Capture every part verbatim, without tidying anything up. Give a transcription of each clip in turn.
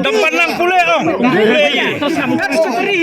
Dang pan lang pule ong. Pule ye. Pule.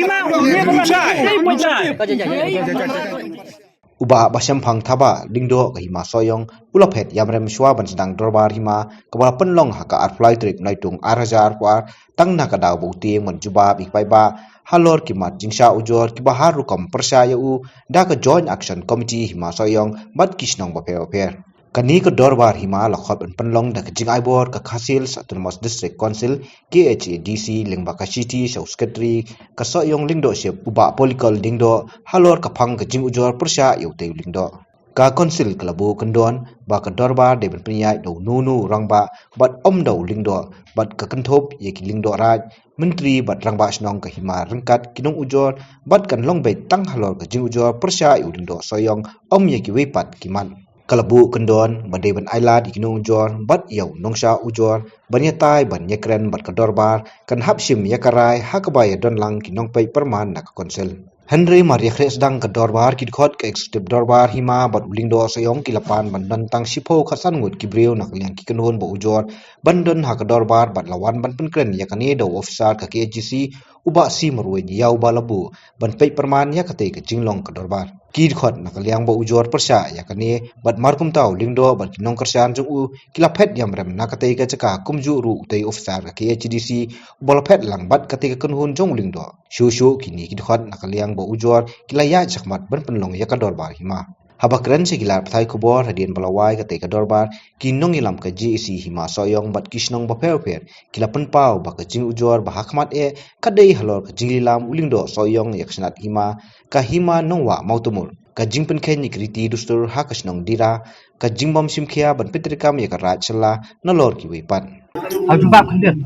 U Bah Bashemphang Thabah, Lyngdoh ka Hima Sohiong, u la phet ïamrem shuwa ban sdang dorbar hima kaba la pynlong ha ka arphew lai tarik Naitung ar hajar arphew ar, tang na ka daw ba u tieng ban jubab ïa ki paidbah halor ki mat jingshah ujor kiba har rukom pyrshah ïa u da ka Joint Action Committee Hima Sohiong bad ki shnong bapher bapher. Kane ka dorbar hima la khot ban pynlong da ka jingaibor ka Khasi Hills Autonomous District Council, K H A D C, lyngba ka shithi sha u Secretary ka Sohiong Lyngdohship, u Bah Polikol Lyngdoh, halor ka phang ka jingujor pyrshah ïa utei u lyngdoh. Ka Council ka la buh kyndon ba ka dorbar dei ban pynïaid da uno uno u rangbah bad ym da u lyngdoh, bad ka kynthup ïa ki lyngdoh raid, myntri bad rangbah shnong ka hima ryngkat ki nongujor, bad kan long beit tang halor ka jingujor pyrshah ïa u Lyngdoh Sohiong, ym ïa kiwei pat ki mat. Ka la buh kyndon ba dei ban ailad ïa ki nongujor bad ïa u nongshah ujor ban ïatai ban ïakren bad ka dorbar kan hap shim ïa ka rai ha kaba ïadon lang ki nongpeit pyrman na ka Council. Hynrei mar ïakhreh sdang ka dorbar, ki dkhot ka Executive Dorbar hima bad u Lyngdoh Sohiong ki la pan ban don tang shiphew khatsan ngut ki briew na ka liang ki kynhun ba ujor ban don ha ka dorbar bad la wan ban pynkren ïa kane da u officer ka K H A D C, u Bah C Marwein, ïa uba la buh ban peit pyrman ïa katei ka jinglong ka dorbar. Ki dkhot na ka liang ba ujor pyrshah ïa kane bad mar kumta u Lyngdoh bad ki nongkyrshan jong u ki la phet ïamrem na katei ka jaka, kumjuh ruh utei u officer ka K H A D C uba la phet lang bad katei ka kynhun jong u Lyngdoh. Shuh shuh kine ki dkhot na ka liang ba ujor ki la ïaid shakhmat ban pynlong ïa ka dorbar hima. Haba kren sha ki lad pathai khubor hadien ba la wai katei ka dorbar, ki nongïalam ka J A C Hima Sohiong bad ki shnong bapher bapher ki la pynpaw ba ka jingujor ba hakhmat eh ka dei halor ka jinglilam u Lyngdoh Sohiong ïa ka shnat hima, ka Hima Nongwah Mawtamur, ka jingpynkheiñ ïa ki riti dustur ha ka shnong Dira, ka jingbym shim khia ban pyntrei kam ïa ka raid shylla nalor kiwei pat. Ha u jubab khyndiat,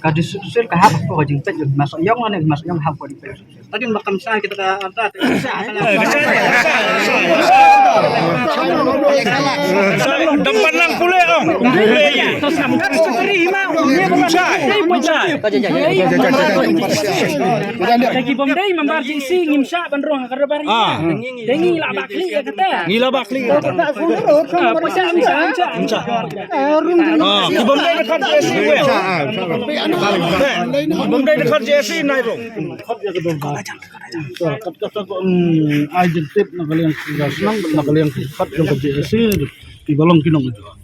ka District Council ka hap hapoh ka jingpeit ïa u Hima Sohiong, ne u Hima Sohiong hap hapoh ka jingpeit. Tadin ba kam shai kita ka arta. Dang pan lang pule ong. Pule ye. Ka ki bym dei member J C ngim shah ban rung ha ka dorbar. Ah. Dei ngi la ba khlieh ïa kata. Ngi la ba khlieh ïa kata. Ah, pisa ngim shah, ngim shah. Ngim shah. Ah, ki bym dei dkhot J C wei. Ki bym dei dkhot J C nai rung. Kat kata ko, mm, ai jingtip na ka liang ki rasnam, na ka liang ki khat jong ka J A C, ki ba long ki nongujor.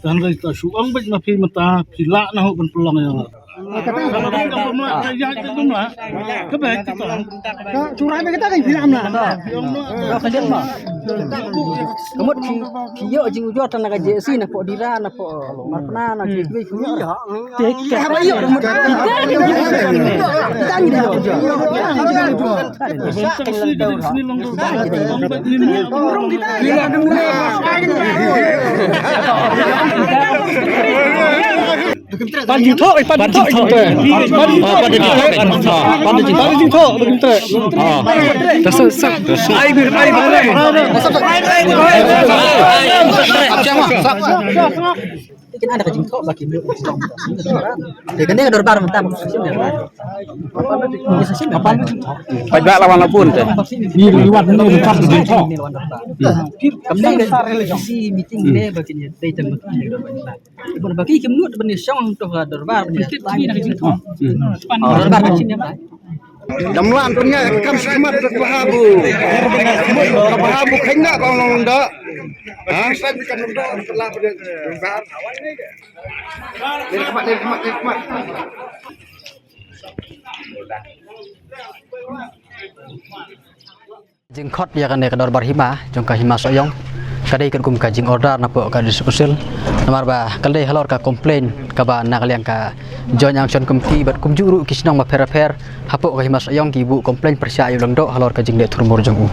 Tang ka shu ong beit ma phi mynta phi lah na ho ban pynlong ïa nga. Ka beit ka bym lah, ka beit kita. Ka shu rai beit kita ka phi lah em lah. Ka mut phi, phi ïoh jingujor tang na ka J A C na pok Dira na pok Marpna na ki, ki, ki. Te, te, haba ïoh, kita ngi dei. Pan jingthoh, eh, pan jingthoh. Pan jingthoh. Pan jingthoh, pan jingthoh. Pan jingthoh, pan jingthoh. Ah. Ai, ai, ai. Kin anda ka jingthoh ba ki mut. Te kane ka dorbar mynta ba ka session. Ba la wan la bun te. Ni wan ni wan ka jingthoh. Kam dei ka si meeting ne ba kin dei tang ba ki dorbar. Ba ki kim nud ban shong to ka dorbar ban tip ni na ka jingthoh. Dorbar ka jingthoh. Dam lan pynïaid kam shakhmat ka bahabu. Ka bahabu kynna ka long da. Ha? Jingkhot ïa kane ka dorbar hima jong ka Hima Sohiong ka dei katkum ka jingorder na pok ka District Council. Namar ba ka dei halor ka complain kaba na ka liang ka Joint Action Committee bad kumjuh ruh ki shnong bapher bapher hapoh ka Hima Sohiong ki buh complain pyrshah ïa u Lyngdoh halor ka jingleh thurmur jong u.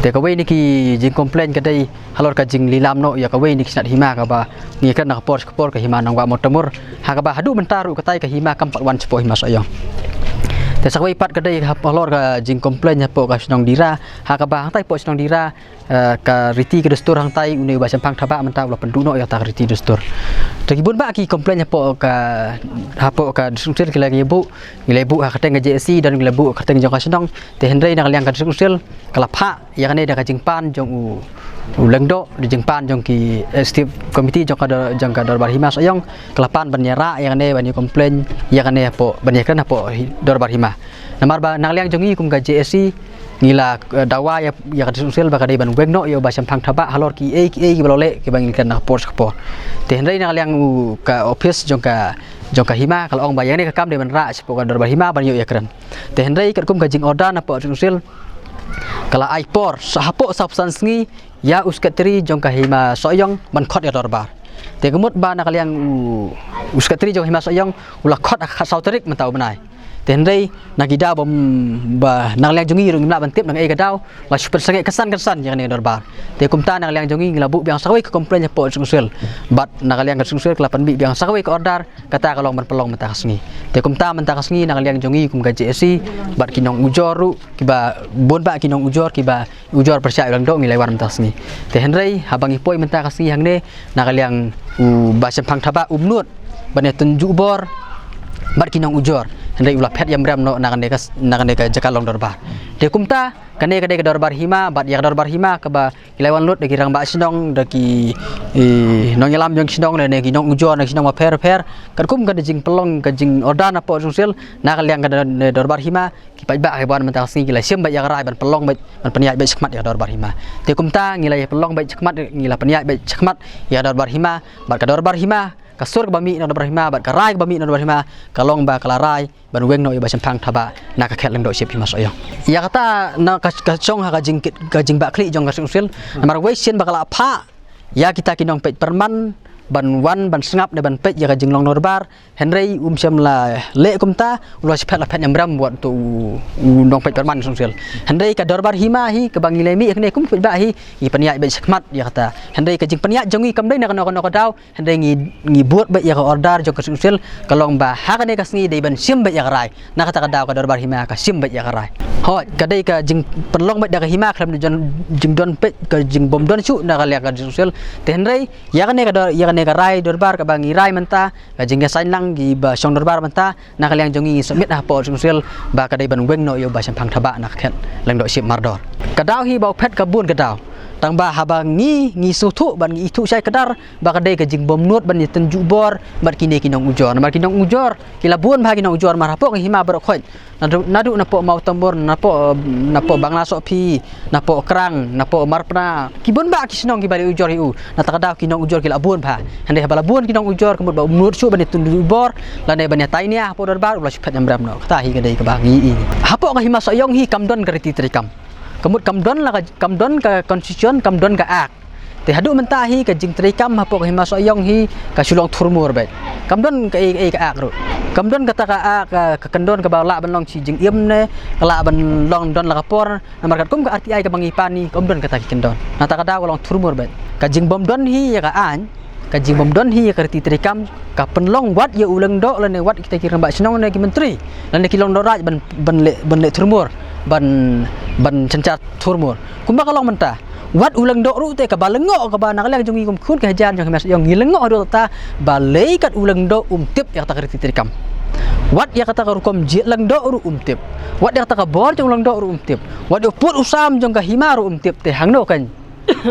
Te kawei na ki jingcomplain ka dei halor ka jinglilam noh ïa kawei na ki shnat hima kaba ngi kren na ka por sha ka por, ka Hima Nongwah Mawtamur, ha kaba haduh mynta ruh katai ka hima kam pat wan shapoh Hima Sohiong. Te sa kawei pat ka dei halor ka jingcomplain hapoh ka shnong Dira, ha kaba hangtai hapoh shnong Dira, eh, ka riti ka dustur hangtai une u Bah Shemphang Thabah mynta u la pynduh noh ïa kata ka riti dustur. Te ki bun bah ki complain hapoh ka, hapoh ka District Council ki la ïa buh, ki la ïa buh ha kyrteng ka J A C, don ki la buh ha kyrteng jong ka shnong. Te hynrei na ka liang ka District Council ka la phah ïa kane da ka jingpan jong u U Lyngdoh, da jingpan jong ki executive committee jong ka dor-, jong ka dorbar hima Sohiong, ka la pan ban ïa rah ïa kane, ban ïa complain ïa kane hapoh, ban ïa kren hapoh hi-, dorbar hima. Namar ba na ka liang jong ngi kum ka J A C, ngi la, eh, dawa ïa, ïa ka District Council ba ka dei ban weng noh ïa u Bah Shemphang Thabah halor kiei kiei kiba la leh kiba ngi kren na ka por sha ka por. Te hynrei na ka liang u ka office jong ka, jong ka hima ka la ong ba ïa kane ka kam dei ban rah shapoh ka dorbar hima ban ïoh ïa kren. Te hynrei katkum ka jingorder na poh District Council ka la ai por sa hapoh sawphew san sngi ïa u secretary jong ka hima Sohiong ban khot ïa ka dorbar. Te ka mut ba na ka liang u, u secretary jong ka hima Sohiong u la khot ha ka khatsaw tarik mynta u bnai. Te hynrei na ki daw bym, ba na ka liang jong ngi ruh ngim lah ban tip na kaei ka daw la shu pynsangeh kynsan kynsan ïa kane ka dorbar. Te kumta na ka liang jong ngi ngi la buh biang sa kawei ka complain hapoh District Council. Bad na ka liang ka District Council ka la pynmih biang sa kawei ka order, kata ka long ban pynlong mynta ka sngi. Te kumta mynta ka sngi na ka liang jong ngi kum ka J A C bad ki nongujor ruh, kiba bun bah ki nongujor, kiba ujor pyrshah u Lyngdoh, ngi la wan mynta ka sngi. Te hynrei haba ngi poi mynta ka sngi hangne, na ka liang u Bah Shemphang Thabah um nud ban ïa tynjuh bor bad ki nongujor. Hynrei u la phet ïamrem noh na kane ka s-, na kane ka jaka long dorbar. Te kumta kane ka dei ka dorbar hima, bad ïa ka dorbar hima kaba ki la wan lut da ki rangbah shnong, da ki, eh, nongïalam jong shnong, da ki nongujor na ki shnong bapher bapher. Katkum ka jingpynlong ka jingorder na poh District Council, na ka liang ka dor-, dorbar hima, ki paidbah kiba wan mynta ka sngi ki la shim beit ïa ka rai ban pynlong beit, ban pynïaid beit shakhmat ïa ka dorbar hima. Te kumta ngi la ïa pynlong beit shakhmat, ngi la pynïaid beit shakhmat ïa ka dorbar hima, bad ka dorbar hima, ka sur kaba mih na dorbar hima bad ka rai kaba mih na dorbar hima ka long ba ka la rai ban weng noh ïa u Bah Shemphang Thabah na ka khet Lyngdoh Ship Hima Sohiong. Ïa kata na ka, ka shong ha ka jing, ka jingbahkhlieh jong ka District Council. Namar wei sien ba ka la phah ïa kita ki nongpeit pyrman ban wan ban sngap ne ban peit ïa ka jinglong dorbar. Hynrei um shym la leh kumta, u la shu phet la phet ïamrem wat tu u, u nongpeit pyrman District Council. Hynrei ka dorbar hima hi kaba ngi la mih hangne kum ki paidbah hi, ngi pynïaid beit shakhmat ïa kata. Hynrei ka jingpynïaid jong ngi kam dei na kano kano ka daw, hynrei ngi, ngi bud beit ïa ka order jong ka District Council, ka long ba ha kane ka sngi dei ban shim beit ïa ka rai. Na kata ka daw ka dorbar hima ka shim beit ïa ka rai. Hooid, ka dei ka jingpynlong beit da ka hima, khlem da jon, jingdon peit, ka jingbym don shuh na ka liang ka District Council. Te hynrei ïa kane ka dor, ïa kane ka rai dorbar kaba ngi rai mynta, ka jingïasain lang kiba shong dorbar mynta, na ka liang jong ngi ngi submit hapoh District Council ba ka dei ban weng noh ïa u Bah Shemphang Thabah na ka khet Lyngdoh Ship Mardor. Ka daw hi ba u phet ka bun ka daw. Tang ba haba ngi, ngi sngewthuh bad ngi ithuh shai kdar ba ka dei ka jingbym nud ban ïa tynjuh bor bad kine ki nongujor. Namar ki nongujor ki la bun bha, ki nongujor mar hapoh ka hima baroh khoit. Naduh, naduh napoh Mawtambor, napoh, napoh Bangla Sohphi, napoh Krang, napoh Marpna. Ki bun bah ki shnong kiba la ujor ïa u. Na kata ka daw ki nongujor ki la bun bha. Hynrei haba la bun ki nongujor, ka mut ba um nud shuh ban ïa tynjuh bor lane ban ïa tai nia hapoh dorbar, u la shu phet ïamrem noh. Kata hi ka dei kaba ngi i. Hapoh ka hima Sohiong hi kam don ka riti treikam. Ka mut kam don la ka, kam don ka constitution, kam don ka act. Te haduh mynta hi ka jingtreikam hapoh ka hima Sohiong hi ka shu long thurmur beit. Kam don kaei kaei ka act ruh. Kam don kata ka act, ka, ka kyndon kaba lah ban long shi jingim ne ka lah ban long don la ka por. Namar katkum ka R T I kaba ngi pan hi, kam don kata ki kyndon. Na kata ka daw ka long thurmur beit. Ka jingbym don hi ïa ka aiñ, ka jingbym don hi ïa ka riti treikam, ka pynlong wat ïa u Lyngdoh lane wat kita ki rangbah shnong ne ki myntri lane ki longdoh raid ban, ban leh, ban leh thurmur, ban, ban synshar thurmur. Kumba ka long mynta, wat u Lyngdoh ruh te kaba lyngngoh, kaba na ka liang jong ngi kum khun ki hajar jong hima Sohiong ngi lyngngoh haduh ta ba lei kat u Lyngdoh um tip ïa kata ka riti treikam. Wat ïa kata ka rukom jied Lyngdoh ruh um tip. Wat ïa kata ka bor jong u Lyngdoh ruh um tip. Wat ïa u pud u sam jong ka hima ruh um tip, te hangno kan,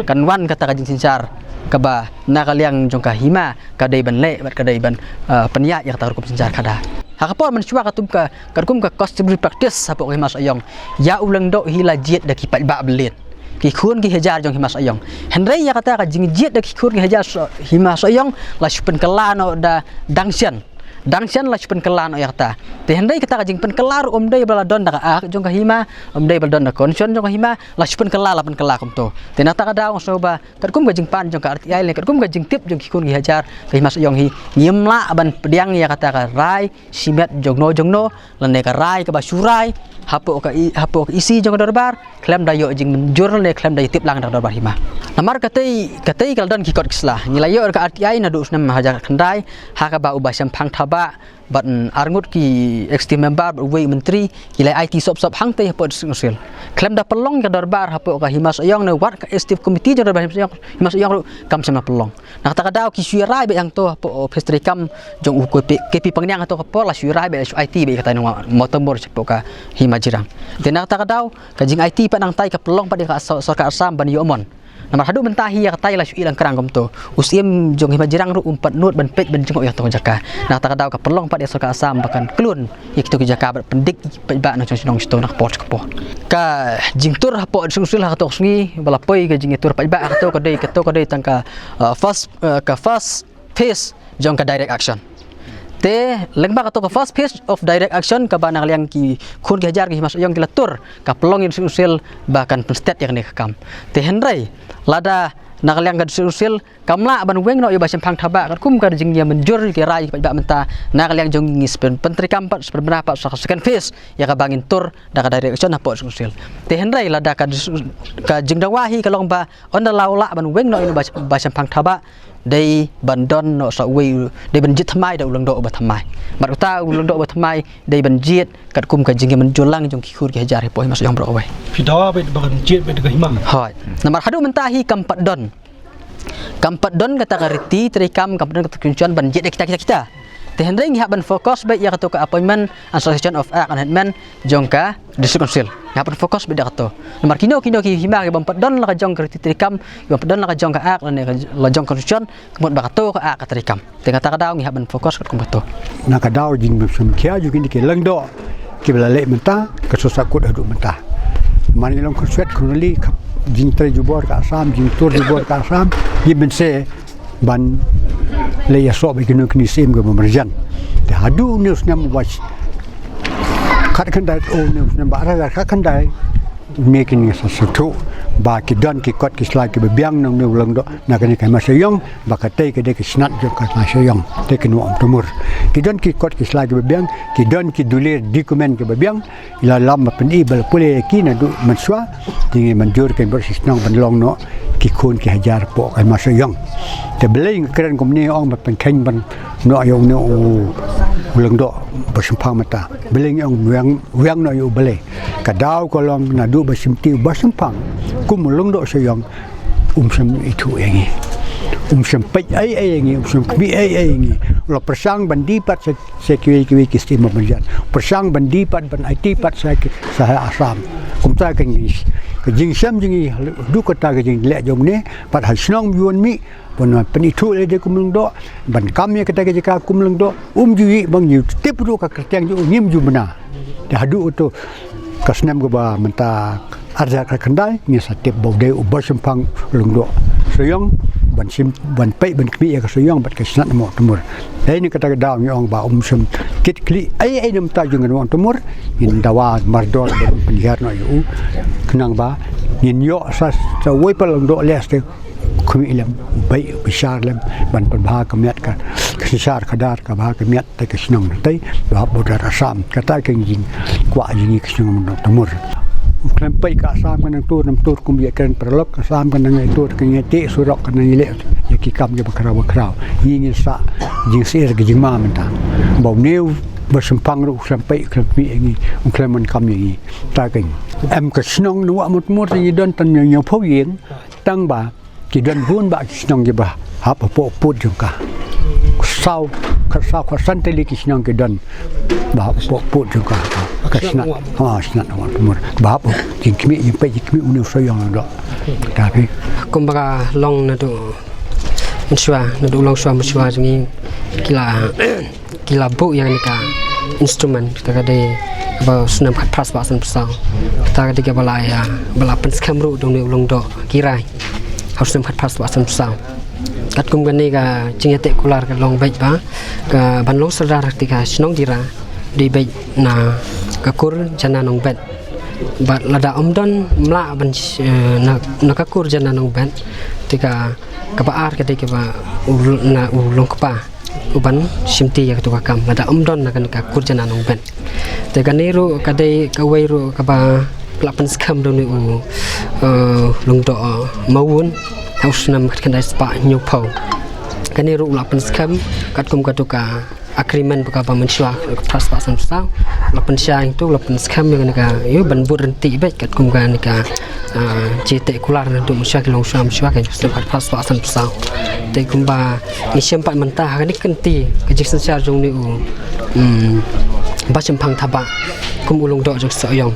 kan wan kata ka jingsynshar kaba na ka liang jong ka hima ka dei ban leh bad ka dei ban, ah, pynïaid ïa kata ka rukom synshar khadar. Ha ka por mynshuwa katkum ka, katkum ka customary practice hapoh ka hima Sohiong, ïa u Lyngdoh hi la jied da ki paidbah byllien, ki khun ki hajar jong hima Sohiong. Hynrei ïa kata ka jingjied da ki khun ki hajar So-, hima Sohiong la shu pynkylla noh da dang shen. Dang shen la shu pynkylla noh ïa kata. Te hynrei kata ka jingpynkylla ruh um dei ba la don da ka act jong ka hima, um dei ba la don da constitution jong ka hima, la shu pynkylla, la pynkylla kumto. Te na kata ka daw nga sngew ba katkum ka jingpan jong ka R T I lane katkum ka jingtip jong ki khun ki hajar ka hima Sohiong hi, ngim lah ban pdiang ïa kata ka rai shimet jongno jongno lane ka rai kaba shu rai hapoh ka E-, hapoh ka E C jong ka dorbar khlem da ïoh jingmynjur lane khlem da ïa tip lang da ka dorbar hima. Namar katei, katei ka la don ki kot ki sla. Ngi la ïoh ka R T I naduh u snem hajar khyndai, ha kaba u Bah Shemphang Thabah bad, mm, arngut ki executive member bad uwei u myntri ki la aiti sop sop hangtei hapoh District Council. Khlem da pynlong ka dorbar hapoh ka hima Sohiong ne wat ka executive committee jong dorbar hima Sohiong, hima Sohiong ruh kam shym la pynlong. Na kata ka daw ki shu ïa rai beit hangto hapoh office treikam jong u K P, K P Pangniang, hangto ka por la shu ïa rai beit, la shu aiti beit ïa katai nong Mawtambor shapoh ka hima Jirang. Te na kata ka daw ka jingaiti pat nangtai ka pynlong pat ïa ka so-, sorkar Assam ban ïoh mon. Namar haduh mynta hi ïa kata la shu i lang krang kumto. U Syiem jong Hima Jirang ruh um pat nud ban peit ban jngoh ïa kato ka jaka. Na kata ka daw ka pynlong pat ïa ka sorkar Assam ba kan klun ïa kito ki jaka bad pyndik ïa ki paidbah na shnong shnong shito na ka por sha ka por. Ka jingtur hapoh District Council ha kato ka sngi ba la poi ka jingïatur paidbah ha kato ka dei, kato ka dei tang ka, uh, first, uh, ka first phase jong ka direct action. Te lyngba kato ka first phase of direct action kaba na ka liang ki khun ki hajar ki Hima Sohiong ki la tur, ka pynlong ïa u District Council ba kan pynstet ïa kane ka kam. Te hynrei lada na ka liang ka District Council kam lah ban weng noh ïa u Bah Shemphang Thabah katkum ka jingïamynjur ki rai ki paidbah mynta, na ka liang jong ngi sa pyntreikam pat, sa pynbna pat sa ka second phase ïa kaba ngin tur da ka direct action hapoh District Council. Te hynrei lada ka, ka jingdawa hi ka long ba ynda la u lah ban weng noh ïa u Bah, Bah Shemphang Thabah, dei ban don noh sa uwei, dei ban jied thymmai da u Lyngdoh uba thymmai. Bad uta u Lyngdoh uba thymmai dei ban jied katkum ka jingïamynjur lang jong ki khun ki hajar hapoh Hima Sohiong baroh kawei. Phi dawa beit ban jied beit da ka hima. Hooid. Namar haduh mynta hi kam pat don, kam pat don kata ka riti treikam, kam pat don kata ka kynshon ban jied ïa kita kita kita. Te hynrei ngi hap ban focus beit ïa kato ka Appointment and Suspension of Act and Amendment jong ka District Council. Ngi hap ban focus beit ïa kato. Namar kino kino ki hima ki bym pat don la ka jong ka riti treikam, ki bym pat don la ka jong ka Act lane ka, la jong ka Constitution, ka mut ba kato ka Act ka treikam. Te kata ka daw ngi hap ban focus katkum kato. Na ka daw jingpynsngewkhia jong kine ki Lyngdoh kiba la leh mynta, ka shu sahkut haduh mynta. Namar ngi long khun swet khun rili, ka jingtrei jubor ka Assam, jingtur jubor ka Assam, ngi bynse ban leh ïasoh bad kino kino ki syiem kiba marjan. Te haduh une u snem uba khatkhyndai, oh, une u snem ba ar hajar khatkhyndai, une kine sa sngewthuh ba ki don ki kot ki sla kiba biang na une u Lyngdoh, na kane ka Hima Sohiong, ba katei ka dei ka snat jong ka Hima Sohiong. Te ki nongwai Umtumur, ki don ki kot ki sla kiba biang, ki don ki dulir document kiba biang, ïalam ba pyni ba la pule ïa ki naduh mynshuwa. Te ngi mynjur kein baroh shi shnong ban long noh ki khun ki hajar hapoh ka Hima Sohiong. Te balei nga kren kumne, ong ba pynkheiñ ban noh ïa une u, u Lyngdoh Bah Shemphang mynta. Balei ngi ong weng, weng noh ïa u, balei? Ka daw ka long naduh ba shimti u Bah Shemphang kum u Lyngdoh Sohiong, um shym ithuh ïa ngi, um shym peit ei ei ïa ngi, um shym khmih ei ei ïa ngi. U la pyrshang ban die pat sha, sha kiwei kiwei ki state marjan, pyrshang ban die pat, ban aiti pat sha ki, sha ha Assam. Kumta ka ngi, ka jingshem jong ngi haduh katta ka jingleh jong ngi pat ha shnong bad wan mih, ban pynithuh lade kum Lyngdoh, ban kam ïa kata ka jaka kum Lyngdoh, um ju ïohi, ba ngi tip ruh ka kyrteng jong u ngim ju bna. Te haduh kato ka snem kaba mynta ar hajar khatkhyndai, ngi sa tip ba u dei u Bah Shemphang Lyngdoh Sohiong, ban shim, ban peit ban khmih ïa ka Sohiong bad ka snat Umtumur. Te na kata ka daw ngi ong ba um shym kit khlieh ei ei na bynta jong ka Umtumur, ngin dawa mardor ban pynhiar noh ïa u, khnang ba ngin ïoh sa, sa uwei pat u Lyngdoh leh sa khmih lem, beit bishar lem, ban pynbha ka miat ka, ka synshar khadar, ka bha ka miat te ka shnong te ba hap border Assam. Kata ka jingkwah jong ngi ka shnong Umtumur. Khlem peit ka Assam ka nang tur, nang tur kum ïa kren paralok, ka Assam ka nang ïa tur, ka nang ïa teh surok, ka nang ïa leh ïa ki kam kiba khraw ba khraw. Ngi ngin sa jingsyier ka jingma mynta ba une u Bah Shemphang ruh khlem peit, khlem peit ïa ngi, khlem man kam ïa ngi. Ta ka em ka shnong Nongwah Umtumur te ngi don tang hynñiewphew ïing, tang ba ki don bun bah ki shnong kiba hap hapoh pud jong ka. Saw, khatsaw khatsan tylli ki shnong ki don ba hap hapoh pud jong ka. Ka snat, ha, snat Nongwah Umtumur. Ba hap jingkhmih, jingpeit jingkhmih une u Sohiong Lyngdoh. Kata phi. Kumba ka long naduh mynshuwa, naduh long shuwa mynshuwa jong ngi, ki la ki la buh ïa kane ka instrument, kata ka dei kaba snem khatphra spah sanphew saw. Kata ka dei kaba la ïa, ba la pynskhem ruh da une u Lyngdoh Kirai ha u snem khatphra spah sanphew saw. Katkum kane ka jingïateh kular ka long beit ba ka ban long sordar te ka shnong Dira dei beit na ka kur Jana Nongbet. Bad lada ym don, ym lah ban, eh, na, na ka kur Jana Nongbet, te ka, kaba ar ka dei kaba u, na u Longkpa uban shimti ïa kato ka kam, lada ym don na kane ka kur Jana Nongbet. Te kane ruh ka dei kawei ruh kaba la pynskhem da une u, eh, Lyngdoh, eh, Mawun ha u snem khatkhyndai spah hynñiewphew. Kane ruh la pynskhem katkum kato ka agreement ba kaba mynshuwa, khatphra spah sanphew saw. La pynshai ïa kato, la pynskhem ïa kane ka, ïa ban bud ryntih beit katkum kane ka, ah, jingïateh kular naduh mynshuwa ki long shuwa mynshuwa, ka snem khatphra spah sanphew saw. Te kumba ngi shem pat mynta ha kane ka kynti ka jingsynshar jong une u, hmm, Ba shemphang thaba kum u Lyngdoh jong Sohiong.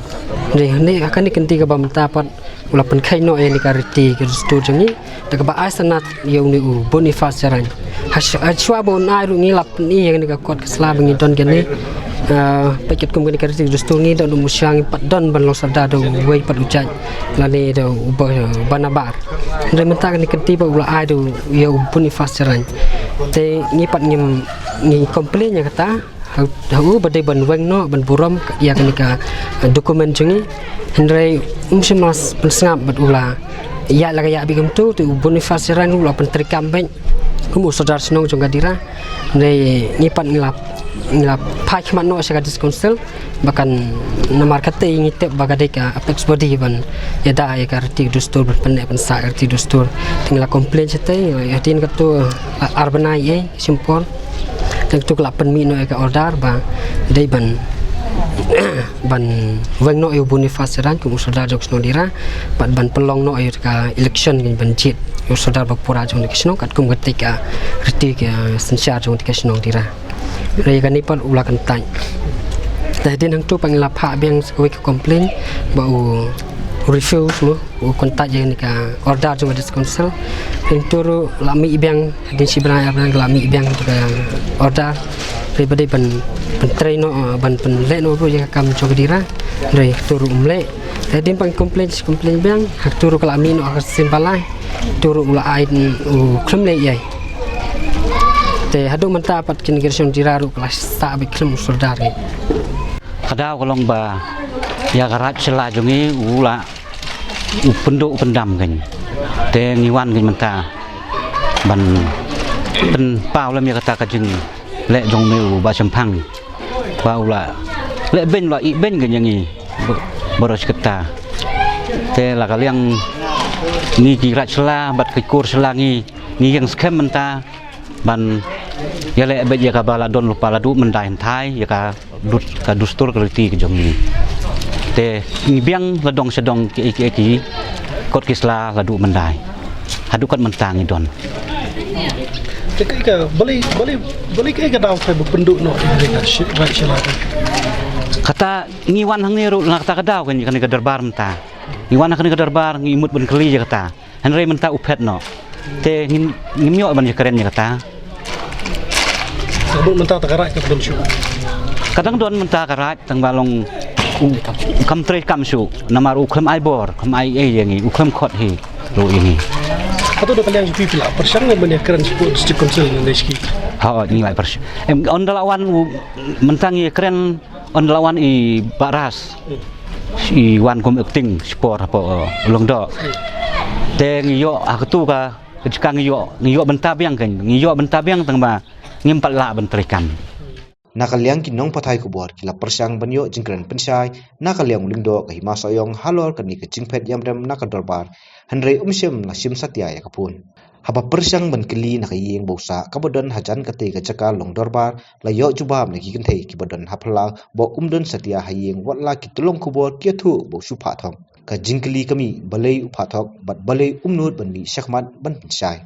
Hynrei ne ha kane ka kynti kaba mynta pat u la pynkheiñ noh ïa kane ka riti ka dustur jong ngi da kaba ai sanad ïa une u Boniface Jyraiñ. Hashwa ba un ai ruh ngi la pyni ïa kane ka kot ka sla ba ngi don kane. Peit katkum kane ka riti ka dustur ngi da u Mushang pat don ban long sordar da uwei pat u jait lane da u ba, ba nabar. Hynrei mynta kane ka kynti ba u la ai da ïa u Boniface Jyraiñ. Te ngi pat ngim ngi complain ïa kata. Ha u ba dei ban weng noh ban burom ïa kane ka document jong ngi. Hynrei um shym la pynsngap bad u la ïa la ka ïa bi kumtu te u Boniface Jyraiñ u la pyntreikam bad kum u sordar shnong jong ka Dira. Hynrei ngi pat ngi la ngi la phai khmat noh sha ka District Council ba kan namar kata ngi tip ba ka dei ka apex body ban ïada ïa ka riti dustur ban pynneh pynsah ka riti dustur. Te ngi la complain shatei hadien katu ar bnai ei. Shim por. Tang tu ka la pynmih noh ïa ka order ba dei ban ban weng noh ïa u Boniface Jyraiñ kum u sordar jong ka shnong Dira bad ban pynlong noh ïa ka election ban jied ïa u sordar ba pura jong ka shnong katkum kata ka riti ka synshar jong ka shnong Dira. Hynrei kane pat u la kyntait. Te hadien hangtu pat ngi la phah biang sa kawei ka complain ba u refuse mo u kyntait ïa kane ka order jong ka District Council. Hynrei tu ruh la mih biang hadien shi bnai ar bnai la mih biang ka order. Hynrei ba dei ban ban trei noh ban pynleh noh ruh ïa ka kam jong ka Dira. Hynrei tu ruh um leh. Hadien pat complain complain biang ha tu ruh ka la mih noh ha ka sien ba lai. Tu ruh u la ai u khlem leh ïa. Te haduh mynta pat kine ki rashong Dira ruh ka la sah bad khlem u sordar ngi. Ka daw ka long ba ïa ka Raid Shylla jong ngi u la u pynduh u pyndam kein. Te ngi wan kein mynta ban pynpaw lem ïa kata ka jingleh jong me u Bah Shemphang. Ba u la leh beiñ u la ih beiñ kein ïa ngi baroh shi katta. Te la ka liang ngi ki Raid Shylla bad ki kur Shylla ngi ngi ïeng skhem mynta ban ïaleh beit ïa kaba la don lypa la duh myndai hynthai ïa ka dustur ka riti ka jong ngi. Te ngi biang la dong sha dong kiei kiei ki kot ki sla la duh myndai. Haduh kat mynta ngi don. Te kaei ka balei balei balei kaei ka daw ka ba pynduh noh ïa ka Raid Shylla. Kata ngi wan hangne ruh na kata ka daw kane ka dorbar mynta. Ngi wan ha kane ka dorbar ngi mut ban kylli ïa kata. Hynrei mynta u phet noh. Te ngim ngim ïoh ban ïakren ïa kata. Ka mut mynta ta ka Raid ka don shuh. Ka dang don mynta ka Raid tang ba long u kam trei kam shuh namar u khlem ai bor khlem ai ei ïa ngi u khlem khot hi ruh ïa ngi. Hato da ka liang jong phi phi la pyrshang ne ban ïakren sha District Council ne shi ki? Ha ngi la pyrshang. Em ynda la wan u mynta ngi ïakren ynda la wan i Bah Ras. I wan kum acting shipor hapoh Lyngdoh. Te ngi ïoh ha katu ka ka jaka ngi ïoh ngi ïoh bynta biang kein ngi ïoh bynta biang tang ba ngim pat lah ban trei kam. Na ka liang ki nongpathai khubor ki la pyrshang ban ïoh jingkren pynshai na ka liang u Lyngdoh ka Hima Sohiong halor kane ka jingphet ïamrem na ka dorbar. Hynrei um shym la shim satia ïa ka phone. Haba pyrshang ban kylli na ka ïing ba u sah kaba don hajan katei ka jaka long dorbar la ïoh jubab na ki kynthei kiba don ha phyllaw ba um don satia ha ïing wat la ki tyllong khubor ki ïathuh ba u shu phah thok. Ka jingkylli ka mih balei u phah thok bad balei um nud ban mih shakhmat ban pynshai.